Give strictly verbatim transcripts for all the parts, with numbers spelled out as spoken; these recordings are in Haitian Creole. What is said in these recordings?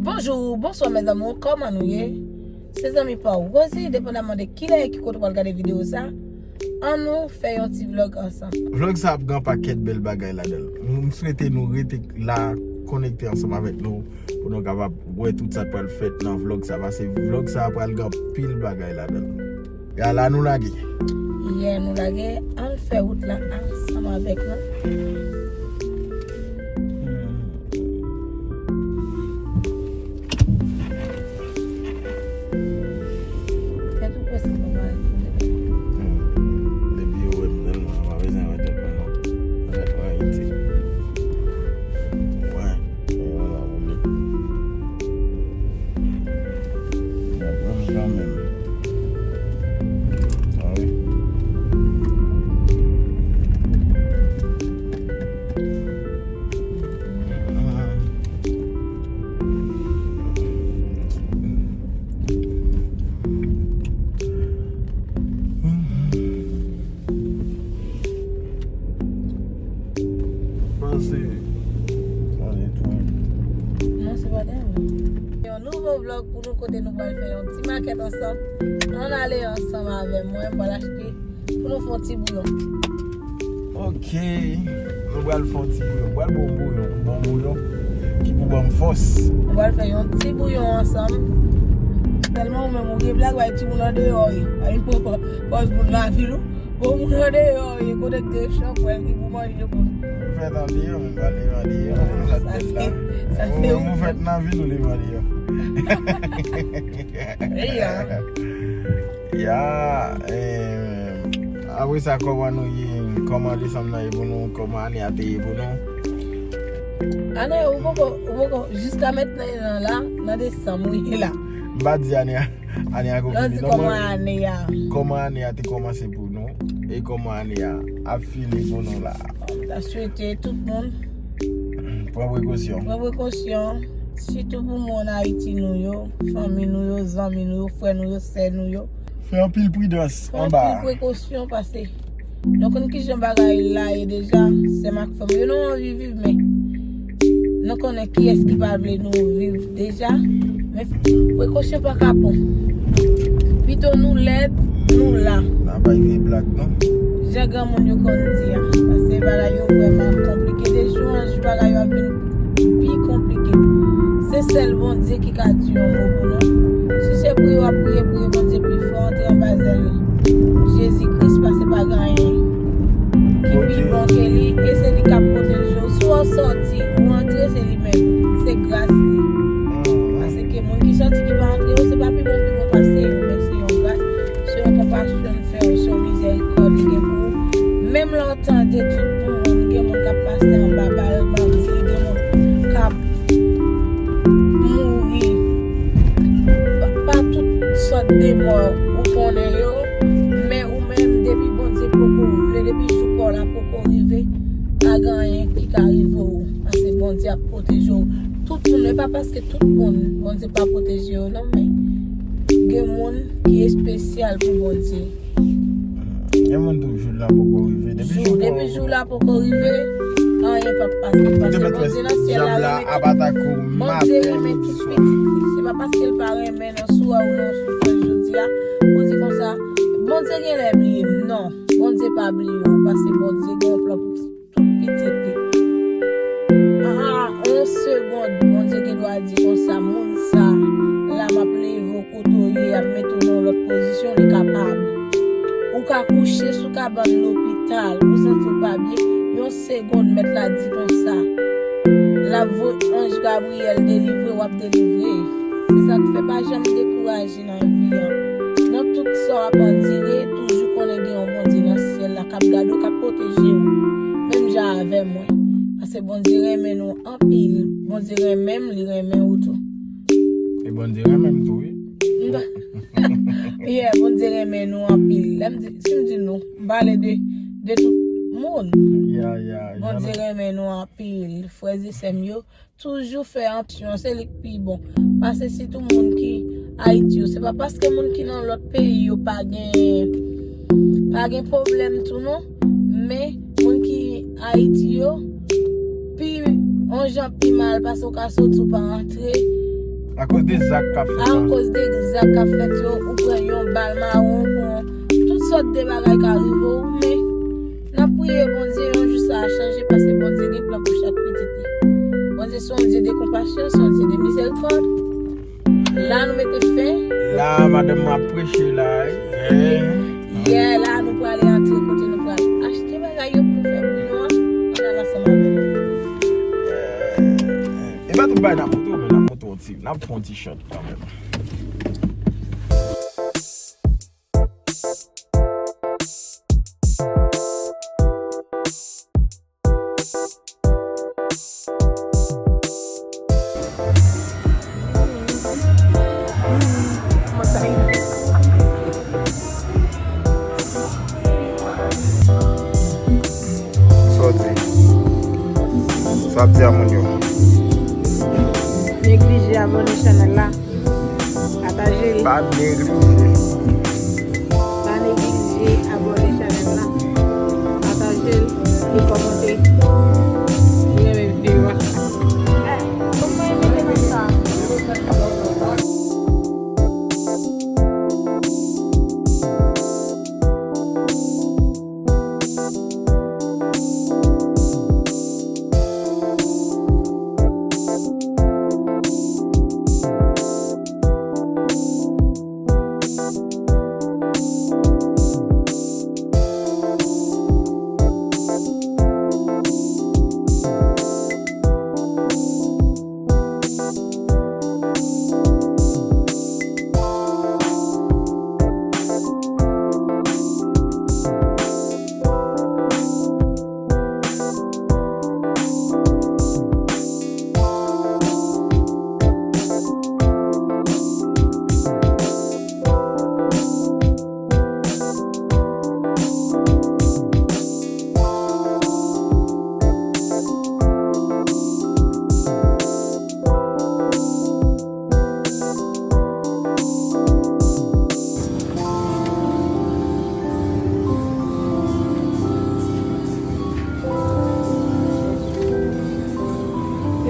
Bonjou, bonswa mes amours, kòman nou ye? Se zanmi pa w Rosie, depandaman de kilè e ki kote w al gade videyo sa, ann nou fè yon ti vlog ansanm. Vlog sa ap gen pakèt bèl bagay ladan l. M swete nou rete la, konekte ansanm avèk nou, pou nou kapab wè tout sa k pral fèt nan vlog sa, paske vlog sa pral gen anpil bagay ladan l. Ya la nou lage. Yeah, nou lage. Ann fè wout la ansanm avèk nou. Tèt ou prèske pa pale. Hmm. Depi yo wè m sèlman, yo pa bezwen wè tèt mwen non. Tèt mwen iti. Wè, yo la woule. Yo pran m kanmenm. Ah wi. Panse. Panse tou. Non, se pa tèlman. Yon nouvo vlog pou nou kote nou pral fè yon ti makèt ansanm. Ann ale ansanm avè mwen, m pral achte pou nou fè yon ti bouyon. Ok. Nou pral fè yon ti bouyon. Pral bon bouyon. Bon bouyon. Ki pou ban m fòs. Nou pral fè yon ti bouyon ansanm. Tèlman ou menm ou gen blag, bay timoun andeyò ye. Ay, pou pòz moun lavil ou. Bon, moun andeyò ye, kote k te chanpwèl ki pou manje moun. Ou fèt andeyò, men pa leve andeyò. Sa se, sa se ou. Ou fèt nan vil, ou leve andeyò. Ya. Ya, eh, apre sa, kòman nou ye? Kòman desanm nan ye pou nou? Kòman ane a te ye pou nou? Ane, ou poko, ou poko, jiska mentnan e nan la, nan desanm, wi, e la. M pa di ane a, ane a gon fini. Lè w di kòman ane a. Kòman ane a te kòmanse pou nou? E kòman ane a ap fini pou nou la? M ta swete tout moun pran prekosyon. Pran prekosyon. Sitou pou moun Ayiti nou yo, fanmi nou yo, zanmi nou yo, frè nou yo, sè nou yo. Fè anpil pridans anba. Fè anpil prekosyon, paske nou konn kijan bagay la ye deja, sè m ak frè m yo, nou anvi viv, men nou konnen kiyès ki pa vle nou viv deja. Men prekosyon pa ka bon. Pito nou lèd, nou la. N ap bay vye blag, non? Jan granmoun yo konn di a. Paske bagay yo vrèman konplike. De jou an jou, bagay yo ap vin pi konplike. Se sèl Bondye ki ka di yon mo pou nou. Si se priye w ap priye, priye Bondye pi fò, antre anba zèl Jezi Kris, paske pa gen anyen ki pi bon ke li, e se li k ap pwoteje w. Si w sòti, ou antre, se li menm. Se gras li. Paske moun ki sòti ki pa antre yo, se pa pi bon, pi bon pase yo, men se yon gras, se yon konpasyon l fè w, se yon mizèrikòd li gen pou ou. Menm lè w tande tout moun, gen moun k ap pase anba bal bandi, gen moun k ap mouri. Pa, pa tout sòt de mò ou konnen yo, men ou menm, depi Bondye poko vle, depi jou pa w la poko rive, pa gen anyen ki ka rive w, paske Bondye ap pwoteje w. Tout moun, e pa paske tout moun Bondye pa pwoteje yo non, men gen moun ki espesyal pou Bondye. Gen moun tou jou la poko rive. Depi jou, depi jou la poko rive, anyen p ap pase. Paske Bondye nan syèl la renmen tout, Bondye renmen tout pitit li. Se pa paske l pa renmen nan sou a ou nan soufrans jodi a, ou di konsa, Bondye genlè bliye m. Non, Bondye pa bliye w, paske Bondye gen yon plan pou tout pitit li. Ah, yon segonn, Bondye gen dwa di konsa, moun sa, la m ap leve w kote w ye, ap mete w nan yon lòt pozisyon, li kapab. Ou ka kouche sou kabann lopital, ou santi w pa byen, yon segonn, mèt la di konsa, l ap voye anj Gabriyèl delivre w, w ap delivre. Se sa k fè pa janm dekouraje nan vi an. Nan tout sa w ap andire, toujou konnen gen yon Bondye nan syèl la k ap gade w, k ap pwoteje w. Menm jan avè mwen. Paske Bondye renmen nou anpil. Bondye renmen m, li renmen ou tou. E Bondye renmen m tou, wi. Yeah, Bondye renmen nou anpil. Lè m di, si m di nou, m pale de, de tout moun. Ya, ya, Bondye renmen nou anpil, frè e sè m yo. Toujou fè atansyon, se li k pi bon. Paske sitou moun ki Ayiti yo, se pa paske moun ki nan lòt peyi yo pa gen, pa gen pwoblèm tou non, men moun ki Ayiti yo, pi, yon jan pi mal, paske w ka soti w pa antre, Akoz de zak k ap fèt la. Akoz de zak k ap fèt yo, ou pran yon bal mawon, ou pran tout sòt de bagay ka rive w, men n ap priye Bondye yon jou sa a chanje, paske Bondye gen plan pou chak pitit li. Bondye se yon Dye de konpasyon, se yon Dye de mizerikòd. La nou mete fen. La, madanm mwen ap preche la, wi. Yeah, la nou prale antre kote nou pral achte bagay yo pou nou fè bouyon an, ann al ansanm avè nou. E pa tout bagay n ap montre w, men n ap montre w ti, n ap fè yon ti chant kanmenm. Sa w di? Sa w ap di a moun yo? Neglije abòne chanèl la. Pataje l. Pa neglije. Pa neglije abòne chanèl la. Pataje l e kòmante. Si w renmen videyo a. Eh, kòman e mete nan sa?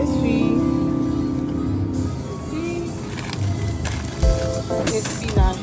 Eswi. Eswi. Espinaj.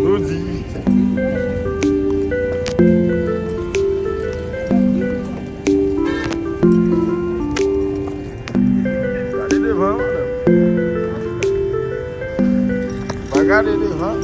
Nou di. Gade devan, madanm. Pa gade devan.